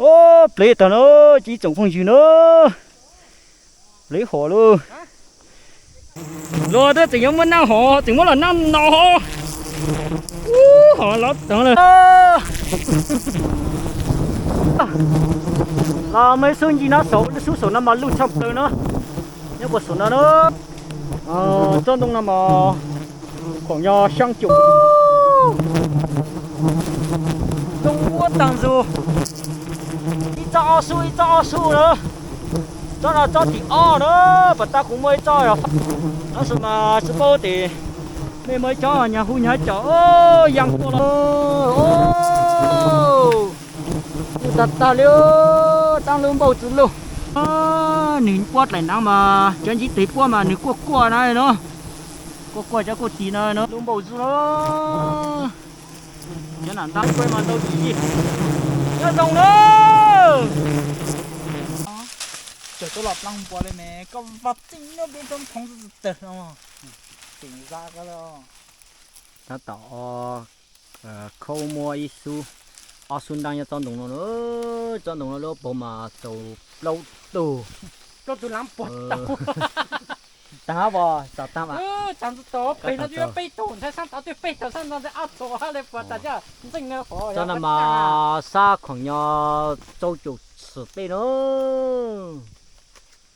Ub, plev tag na, ib tsoom phooj ywg na. Plev hov lauj. Luag twb tseem yuav muab nab hov, tseem muab los nab no hov. Ub, hov lov tag lawm. Los muaj ib xub ncig no saum, xub saum no mas luj tshaj plaws na. Nyob puag saum no na. Tsob ntoo no mas khoom yog xyaa cum. Ntoo ua tag ntsug. Ib tsob ob xub, ib tsob ob xub na. Tsob no tsob tim ob na. Pas tas kuv muaj ib tsob yog, tab sis mas tsis paub tias mej muaj ib tsob nyag hu nyag caum, yaa tuaj los. Kuj tag tag li, taab lub npauj txwv lug. Nwg puab dlaim naav mas cov ntsib teg puab mas nwg kuaj kuaj na no. Kuaj kuaj cov kuaj tis no, lub npauj txwv na. Cov nam ntab kuaj mas ntau tim yig. Nyob zoo na. Tawm tuaj los plaab npua li ne, koj vaj txij nyob peb roob phoov tawg no. Tab tom khaub muab ib xub, ob xub ntaab nyob tsob ntoo no, tsob ntoo no lub paug mas txaus plaub tug. Plaub tug laab puag tau. Taag hab, txaus taag mas. Peb tug ntshai saab tod twb peb tug saab no ntshai ob tug le puag tas coj ntxeej hov. Tsob no mas sab khoom nyob tsawg caum txwm tej na.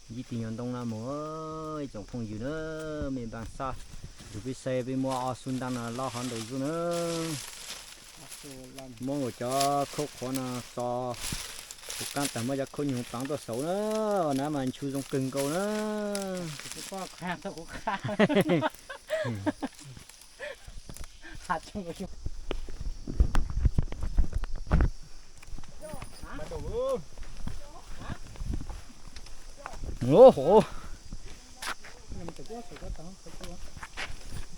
Ntsib tig nyuag ntoo na mus, ib tsoom phooj ywg na, mej npaaj sab ntug peb saib peb muab ob xub ntaab no lob hov ntau zuj na. Muab nkaus cov khaub qhuav no tso, kuv qaab taag muab cov khaub nyuag plaav tuaj saud na, naav mas nchu zoo kawg nkaus na.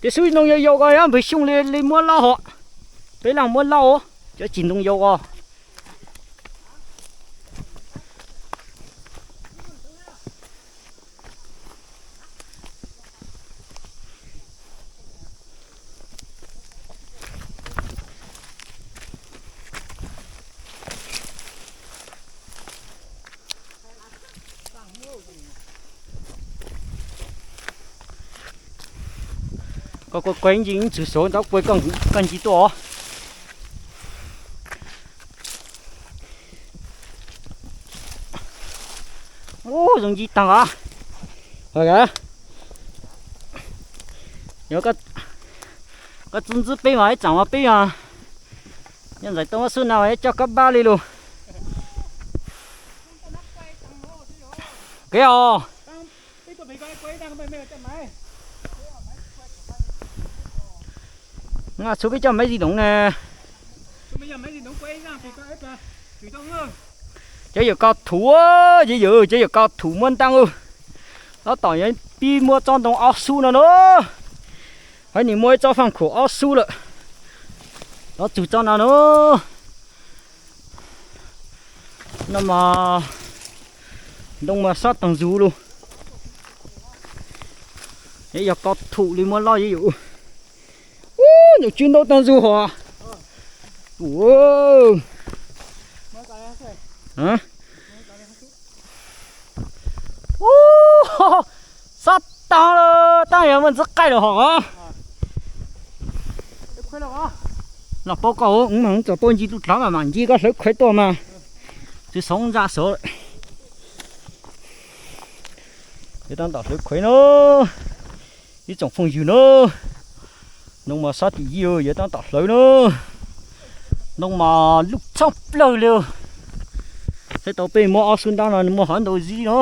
Tej xub ntoo yau yau ko yog npawg Xyooj li, li muab lauj hov. Peb laaj muab lauj, cov tsis ntoo yau ko. Koj kuaj kuaj ib ntsis, ib ntsis saud ntawd kuaj koj ncig tuaj os. Ub, zoo nci taag os. Yog koj txwv ntxwb peb mas ib tsaam mas peb yog, yog ntxhais tau muab xub na mas coj koj pab li lug. Kev os. Txhua peb coj maiv di doov na. Cov yawm kaus thum, cov yawm, cov yawm kaus thum muab ntaab. Tab tom yuav pib muab tsob ntoo ob xub no na. Haiv neeg muaj ib tsob faaj khuam ob xub lawm. Los txug tsob no na. No mas ntoo mas sab taag zug lug. Yog kaus thum li muab loj yawm. Ub, nws tsw ntau taag zug hov. Ub, sab taag lawm, taab yog muaj ntxhab qaij lawm hov. Los paub koj, txawm paub nci lub dlav mas mam nci koj hlawv khuaiv tuaj mas. Tsi xoov ntsa xov. Yuav taab tom hlawv khuaiv na. Ib tsoom phooj ywg na, ntoo mas sab tim yij, yuav taab tom hlawv na. Ntoo mas luj tshaj plawg li. Saib tau peb muab ob xub ntaab no muaj hov ntau zib no.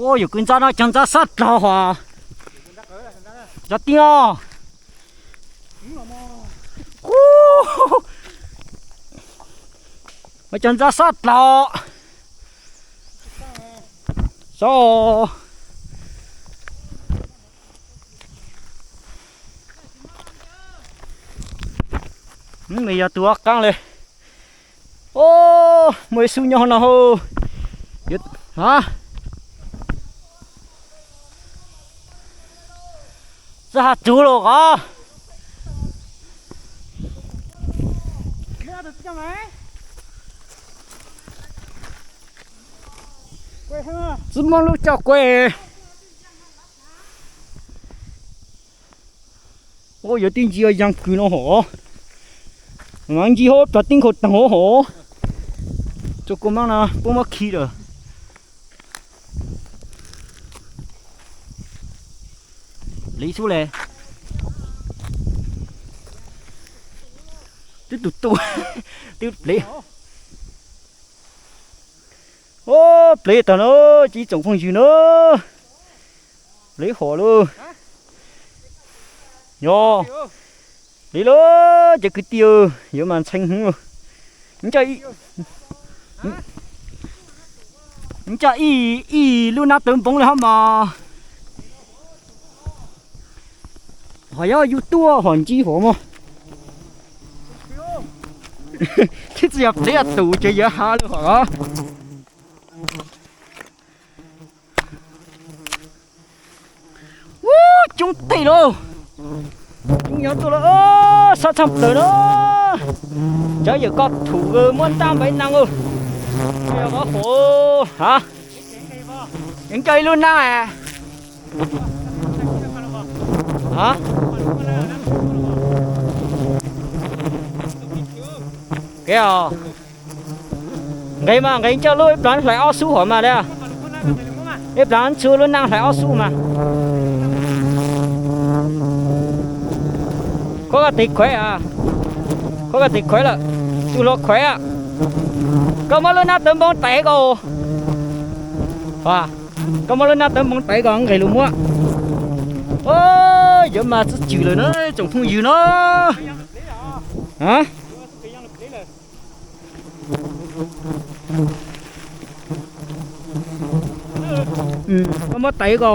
Ua yawm kws ntxa no cov ntxa sab dlawg hov. Cov tij os. Ua cov ntxa sab dlawg. Sab. Nws yog tus ob qaab li. Muaj ib xub nyob no hauv. Txawj has txug lawm os. Txwb muab lub coj kuaj. Ua yuav tib ntsis yaa kws no hov. Mas ntsis hov plag tib nkhaus taag hov hov. Tso kua maab no puab muab khi lawm. Plev xwb le. Twb tus tu, twb plev. Plev tag na, ces ib tsoom phooj ywg na. Plev hov lauj. Yog, plev lauj cov kwv tij, yuav mas ntshee hwv. Coj ib, ib lub nab tawv npoov li hov mas. Hov yog yus tuaj hov ntsib hov mog. Twb tsis yog plev tus ces yuav has lawm hov. Ub, coob tes lauj. Coob nyob tuaj lawm, sab tshaj plaws na. Cov yawm koj thum muab ntab npaim nees. Hov, yeej coj ib lub nab. Kev os. Nqes mas nqes coj lub ib plag hlais ob xub hov mas li. Ib plag txhua lub nab hlais ob xub mas. Koj tes khuav, koj tes khuav lawm, tus hluas khuav. Koj muab lub nab tawv npoov tais ko. Koj muab lub nab tawv npoov tais ko nqes lug muab. Yuav mas txwj cwm lawm na tsoom phooj ywg na. Koj muab tais ko.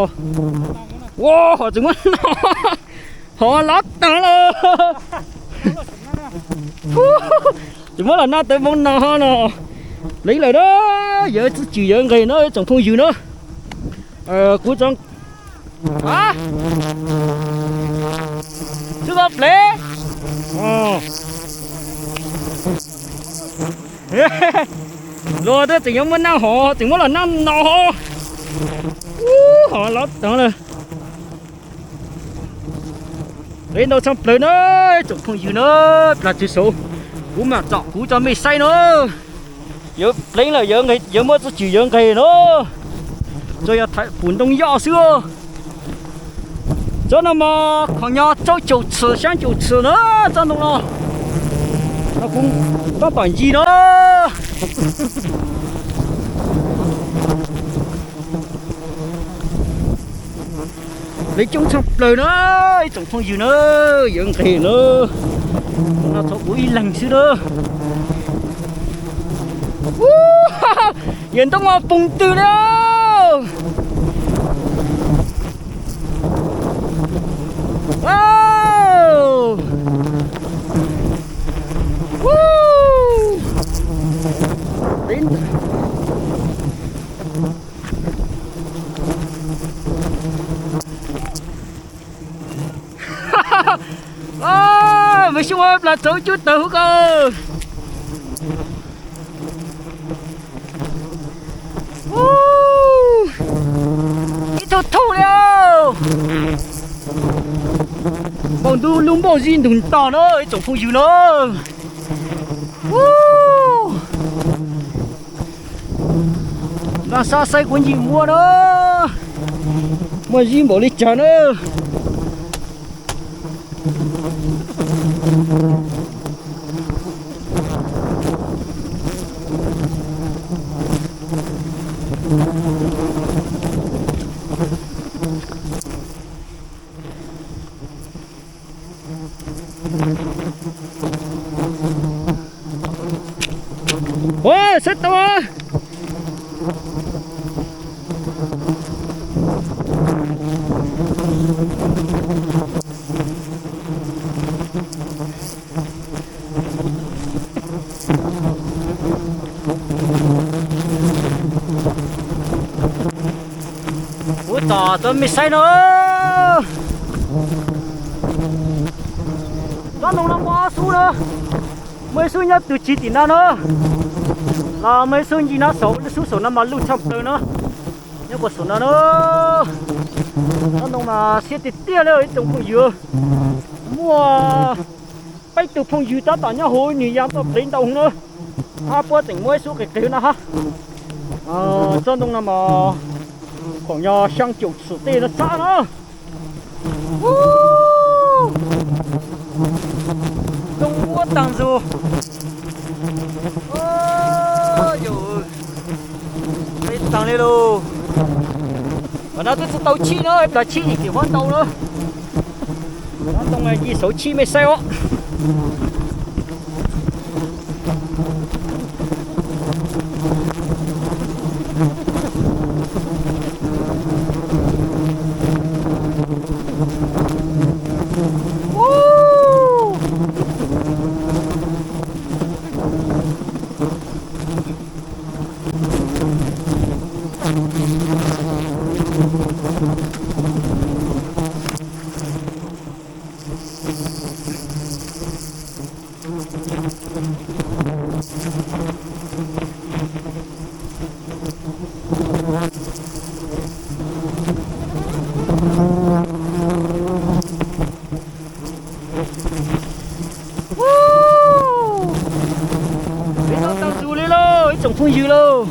Ua, hov tseem muab no. Hov lov taag lawm. Tseem muab los nab tawv npoov no no. Plev lawm na, yuav txwj cwm yuav nqes na tsoom phooj ywg na. Kuv tso, xwb koj plev. Luag twb tseem yuav muab nab hov, tseem muab los nab no. Ub, hov lov taag lawm. Plev ntau tshaj plaws na, tsoom phooj ywg na, plag txug saud kuv mam tsom kuv tso mej saib na. Yuav pleev lawm, yuav muab txuj cwm yuav nqes na. Tsuas yog pum ntoo yoj xwb. Tsob no mas qhov nyob rau caum txwm, xyaa caum txwm na, tsob ntoo no. No kuv tab tom ncig na. Plev coob tshaj plaws na, ib tsoom phooj ywg na, yuav nqes na. No txog kuv ib leeg xwb na. Yawm ntoo mas poog twg li. Mej xyoo plas txaus cub tawv huv ko. Ib tug thuj li. Npaum ntuj lub npauj zib ntug ntog na ib tsoom phooj ywg na. Npaj xab saib kuv ncig muab na, muaj zib npaum li cas na. Ua, sab tau. Kuv tom tau mej saib no. Tsob ntoo no muaj ob xub na. Muaj ib xub nyob tus tsis tim no na, los muaj ib xub ncig no saum, lub xub saum no mas luj tshaj plaws na. Nyob puas saum no na, tsob ntoo mas siab tiag tiag li ib tsoom phooj ywg. Muaj peb tug phooj ywg tab tom nyob hauv nws ya tuaj plev ntau na. Hab puab tseem muaj ib xub qis qis no hab. Tsob ntoo no mas khoom yog xyaa caum txhum tej no txhab na. Ntoo muab taag ntxug. Yog, taag li lauj. Qhov no twb tsi tau chib na, plas chib ces huab ntau na. Ntoo ci xauv chib mej saib os. Peb tau tag zus li lauj ib tsoom phooj ywg lauj.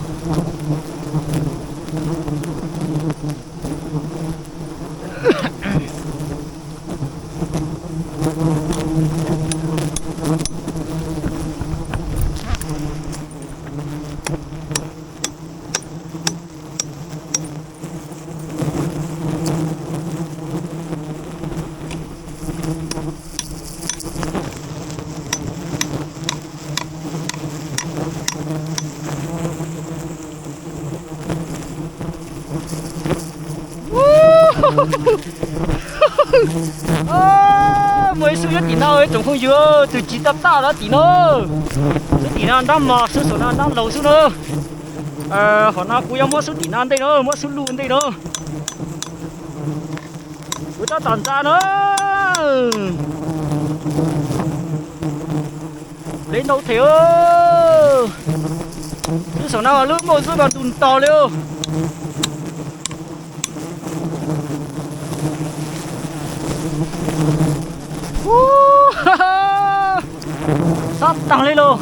Muaj ib xub nyob tim no ib tsoom phooj ywg, tus tsis tau taj lawm tim no. Xub tim no nrab mos xwb, xub no nrab laug xwb na. Hom no kuv yuav muab xub tim no ntej na, muab xub luj ntej na. Kuv tab tom ntxa na. Plev ntau them. Lub saum no lub mauj zwb mas ntug ntog li. Sab taag li lauj.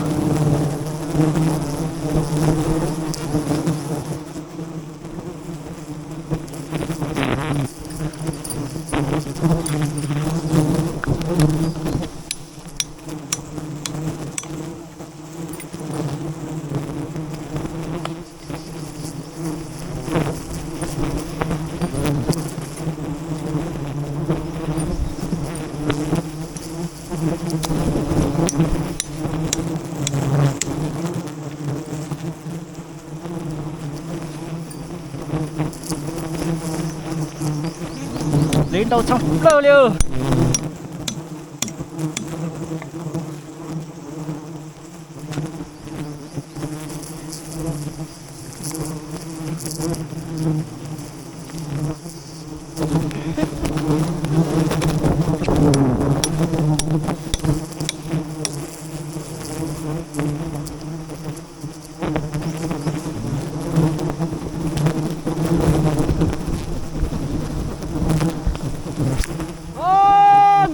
Plev ntau tshaj plaws li.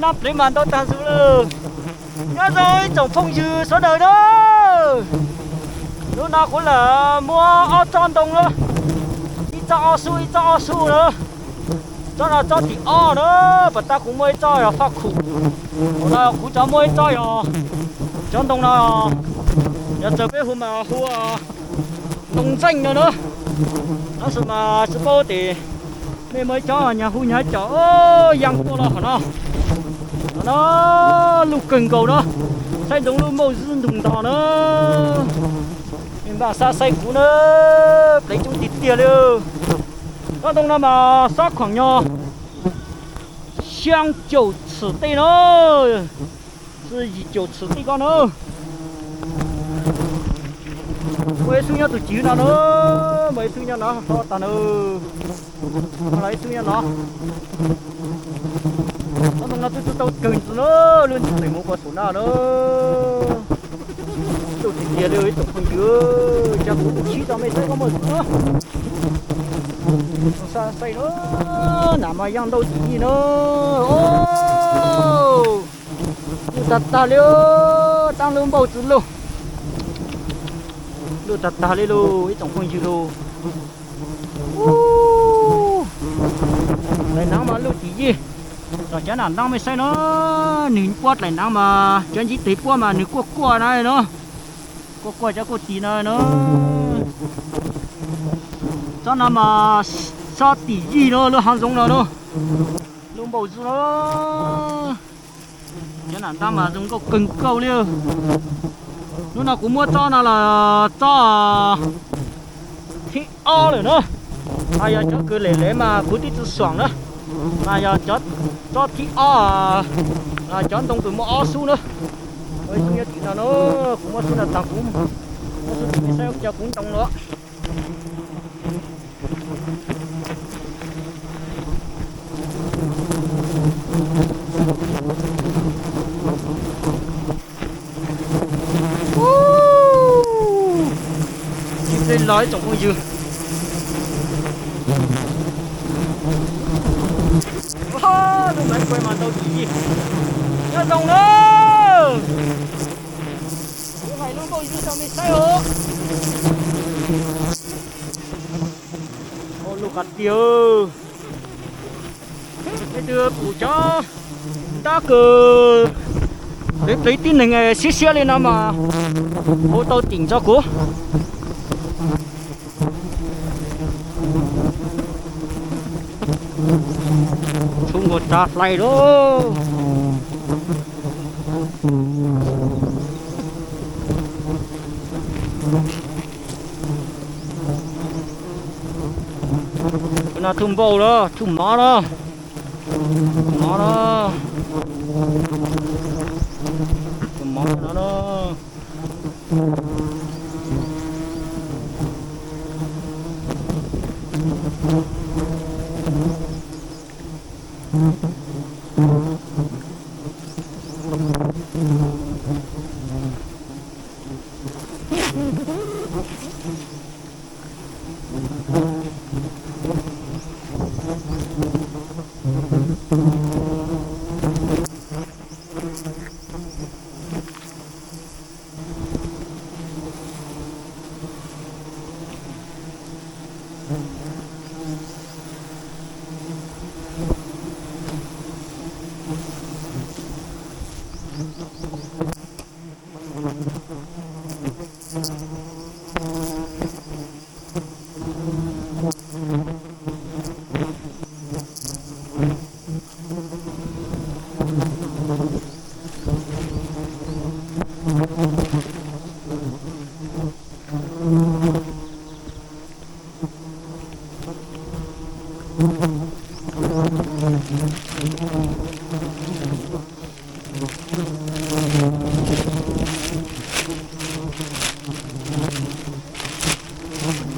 Nab plev mas ntau tag zus lawm. Nyob zoo ib tsoom phooj ywg sawv daws na. Hnub no kuv lam muab ob tsob ntoo na, ib tsob ob xub ib tsob ob xub na. Tsob no tsob tim ob na, pas tas kuv muaj ib tsob yog faj khum, hauv no kuv cov muaj ib tsob yog, cov ntoo no yog txawm peb hu mas hu ntoo ntxeej no na. Tab sis mas tsis paub tias mej muaj ib tsob nyag hu nyag caum yaa tuaj los hom no. Hom no luj kawg nkaus na, saib ntsoov lub mauj zwb ntug ntog na. Mej npaj xav saib kuv na, plev coob tiag tiag li. Tsob ntoo no mas xob khoom yog xyaa caum txhum tej na, txij yim caum txhum tej ko na. Muaj ib xub nyob tus civ no na, muaj ib xub nyob no hlob tag na, muaj ib xub nyob no. Tsob ntoo no twb tsis tau kawg ntxiv na, lub ntim mus puas saum no na. Tiag tiag li ib tsoom phooj ywg, cov kuv sib tau me saib koj muaj xwb. Xav xaij na, nam mas yeej ntau tim yij na. Luj tag tag li, tab lub npauj txwv luj. Luj tag tag li lauj ib tsoom phooj ywg lauj. Dlaim hneev mas luj tim yij. Los cov nam ntab me saib no, nws puab dlaim hneev mas cov ntsib tes puab mas nws kuaj kuaj na no. Kuaj kuaj cov kuaj tis no no. Tsob no mas sob tim yij no lub hav zoov no no. Luj npauj xwb no. Cov nam ntab mas zoo nkauj kawg nkaus li. Hnub no kuv muab tsob no los tsob thib ob lawm na. Mas yog cov kws lem lem mas kuv tib txwv xuam na. Mas yog tsob thib ob, cov ntoo kws muaj ob xub na. Ua ib xub nyob tim no na, kuv muab xub no tag kuv muab xub tim saib cov kuv ntoo no. Tsis peb los ib tsoom phooj ywg. Lub maiv kuav mas ntau tim yij. Nyob zoo na. Kuv hais lub npauj yij rau nej saib os. Ua luj qas tiag. Leej twg pum cov ntab kws plev plev tib neeg siab siab li no mas hu tau tim tso kuv. Txhub nkaus tsav hlais lauj. Tus no thuj npauj los thuj mov los, mov los, tus mov no los.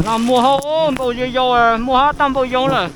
No muaj hauv npaum yau yau, muaj hauv tag npaum yau lawm.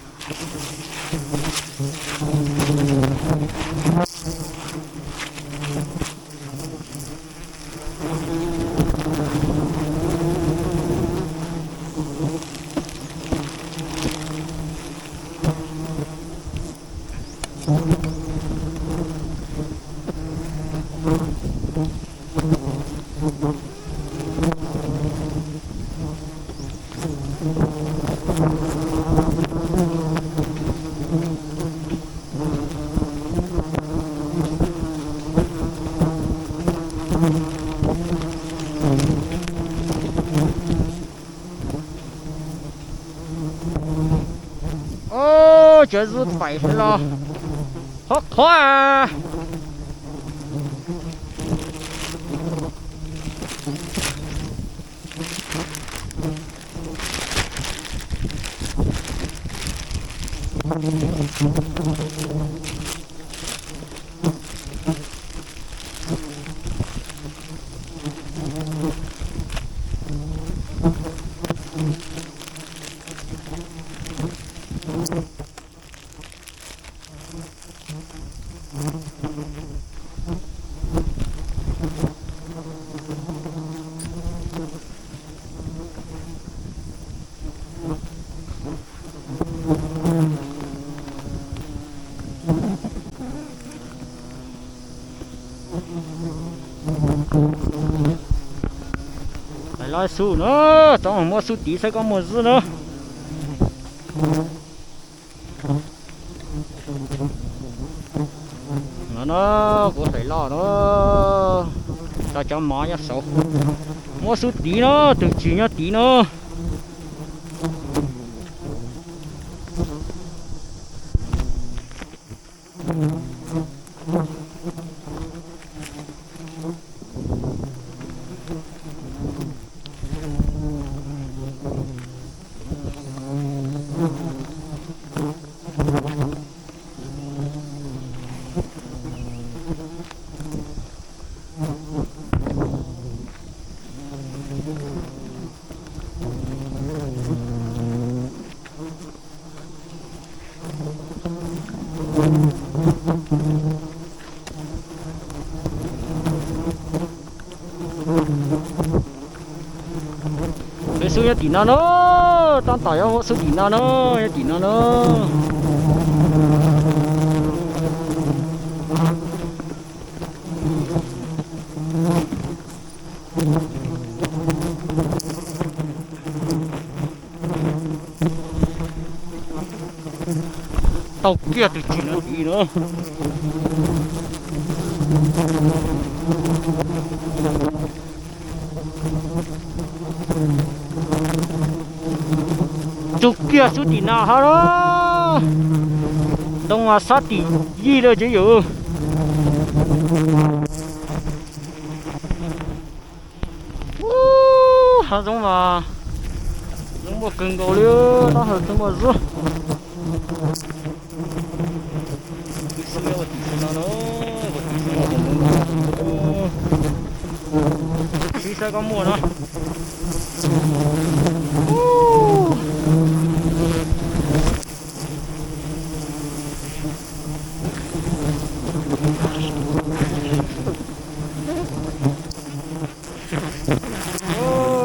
Cov zub pais los qhuav qhuav. Hlais loj xub no, txhob muab xub tid xwb koj muag xwb na. No no, kuv hlais loj no, tau cov mov nyob saud. Muab xub tid no, tus tsis nyob tid no. Peb xub nyob tim no na, tab tom yuav muab xub tim no na, nyob tim no na. Tau kiag tus tsis no tid na. Tus kiag xub tim no hab los, ntoo mas sab tim yij lawm ces yus. Ub, hav zoov mas zoo muaj kawg nkaus li, tab hawm twb muaj zuag. Sib saib koj muaj no.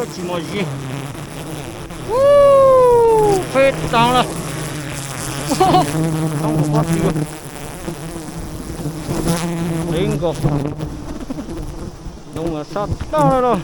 Tsis muaj zis. Feb taag lawm. Toob pob tw. Peb nkaus. Ntoo mas sab tag lawm.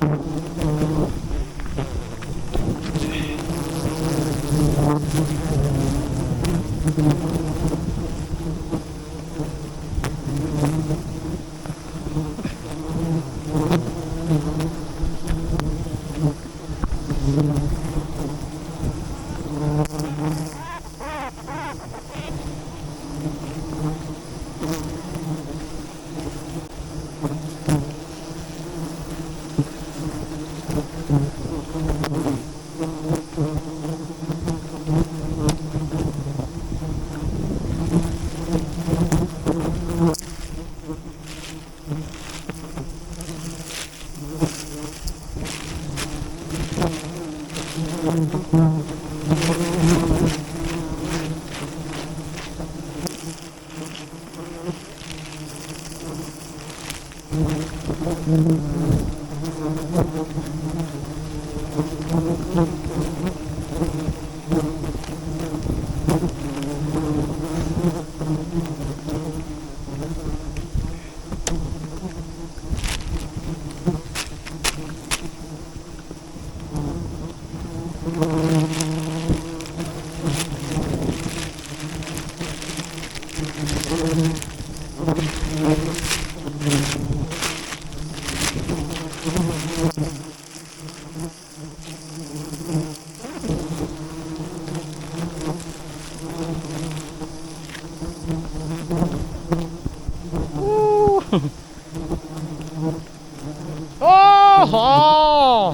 Ub, ho.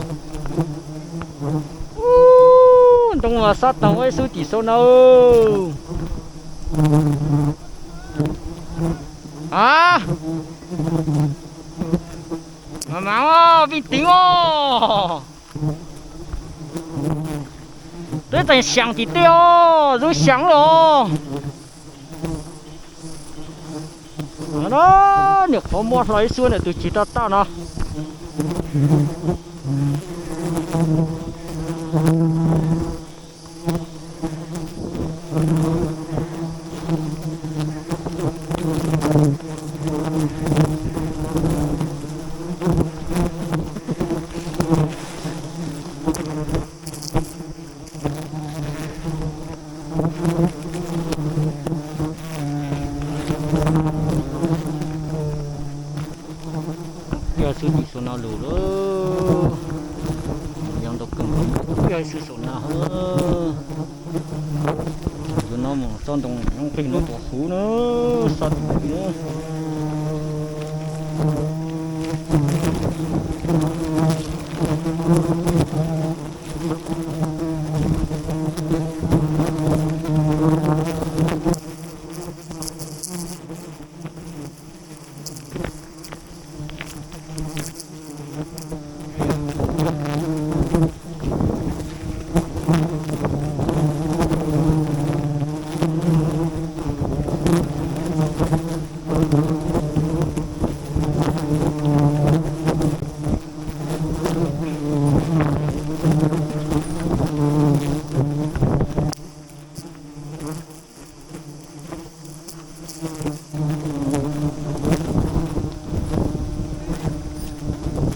Ub, ntoo mas sab taag ua ib xub tim xub no. A, mas mas, vij teev os. Peb tseem xyaam tim tej os, zub xyaam los. No, niam qhuav muab hlo ib xub ntawm tus tsis tau tauj no. Yog xwb tim saum no lug lawm, yog ntau kawg nkaus, yog xwb saum no. Yog no mus txog ntoo nqig no tus huv na, sab tus huv na.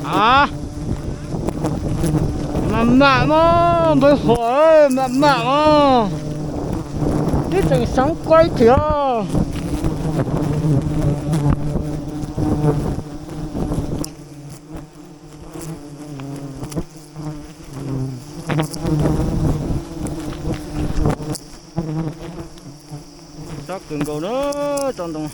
A, mam mam mog, npawg Huam, mam mam mog, twb tseem xeev kuaib thiab. Sab kawg nkaus na, tsob ntoo.